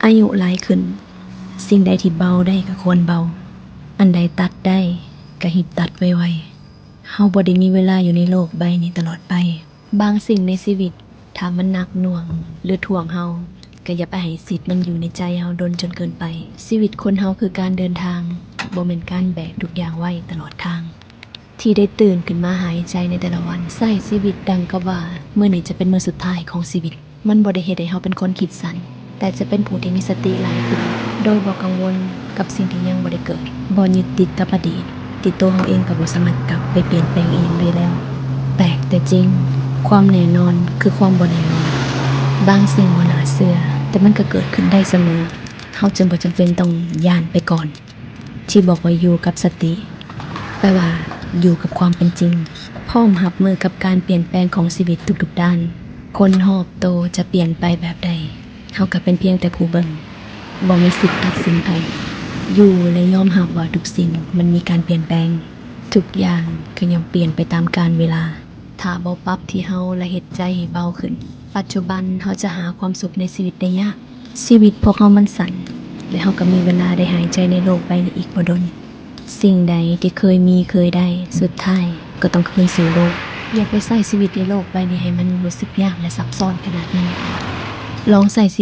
ອາຍຸຫຼາຍຂຶ້ນ, ສິ່ງໃດທີ່ເບົາໄດ້ກໍຄວນເບົາ, ອັນໃດຕັດໄດ້ກໍຮີບຕັດໄວໆ. ເຮົາບໍ່ໄດ້ມີເວລາຢູ່ໃນໂລກໃບນີ້ຕະຫຼອດໄປ. ບາງສິ່ງໃນຊີວິດ, ຖ້າມັນໜັກໜ່ວງ ຫຼື ຖ້ວງເຮົາ, ກໍຢ່າໄປໃຫ້ສິດມັນຢູ່ໃນໃຈເຮົາດົນຈົນເກີນໄປ. ຊີວິດຄົນເຮົາຄືການເດີນທາງ, ບໍ່ແມ່ນການແບກທຸກຢ່າງໄວ້ຕະຫຼອດທາງ. ທີ່ໄດ້ຕື່ນຂຶ້ນມາຫາຍໃຈໃນແຕ່ລະວັນ, ໃຊ້ຊີວິດດັ່ງກັບວ່າມື້ນີ້ຈະເປັນມື້ສຸດທ້າຍຂອງຊີວິດ. ມັນບໍ່ໄດ້ເຮັດໃຫ້ເຮົາເປັນຄົນຄິດສັ້ນ, ແຕ່ຈະເປັນຜູ້ທີ່ມີສະຕິຫຼາຍຂຶ້ນ, ໂດຍບໍ່ກັງວົນກັບສິ່ງທີ່ຍັງບໍ່ໄດ້ເກີດ, ບໍ່ຍຶດຕິດກັບອະດີດ ທີ່ຕົວເຮົາເອງກໍບໍ່ສາມາດກັບໄປປ່ຽນແປງອີ່ຫຍັງໄດ້ແລ້ວ. ແປກແຕ່ຈິງ, ຄວາມແນ່ນອນຄືຄວາມບໍ່ແນ່ນອນ. ບາງສິ່ງບໍ່ໜ້າເຊື່ອ, ແຕ່ມັນກໍເກີດຂຶ້ນໄດ້ສະເໝີ. ເຮົາຈຶ່ງບໍ່ຈຳເປັນຕ້ອງຢ້ານໄປກ່ອນ. ທີ່ບອກວ່າຢູ່ກັບສະຕິ ແປວ່າຢູ່ກັບຄວາມເປັນຈິງ, ພ້ອມຮັບມືກັບການປ່ຽນແປງຂອງຊີວິດທຸກໆດ້ານ. ຄົນຮອບໂຕຈະປ່ຽນໄປແບບໃດ, ເຮົາກໍເປັນພຽງແຕ່ຜູ້ເບິ່ງ, ບໍ່ມີສິດຕັດສິນໃຜ. ຢູ່ ແລະ ຍອມຮັບວ່າທຸກສິ່ງມັນມີການປ່ຽນແປງ, ທຸກຢ່າງກໍຍ່ອມປ່ຽນໄປຕາມການເວລາ. ຖ້າບໍ່ປັບທີ່ເຮົາ ແລະ ເຮັດໃຈໃຫ້ເບົາຂຶ້ນ, ປັດຈຸບັນເຮົາຈະຫາຄວາມສຸກໃນຊີວິດໄດ້ຍາກ. ຊີວິດພວກເຮົາມັນສັ້ນ, ແລະ ເຮົາກໍມີເວລາໄດ້ຫາຍໃຈໃນໂລກໃບນີ້ອີກບໍ່ດົນ. ສິ່ງໃດທີ່ເຄີຍມີເຄີຍໄດ້, ສຸດທ້າຍກໍຕ້ອງຄືນສູ່ໂລກ. ຢ່າໄປໃຊ້ຊີວິດໃນໂລກໃບນີ້ໃຫ້ມັນຮູ້ສຶກຍາກ ແລະ ຊັບຊ້ອນຂະໜາດນັ້ນ. ລອງໃຊ້ຊີ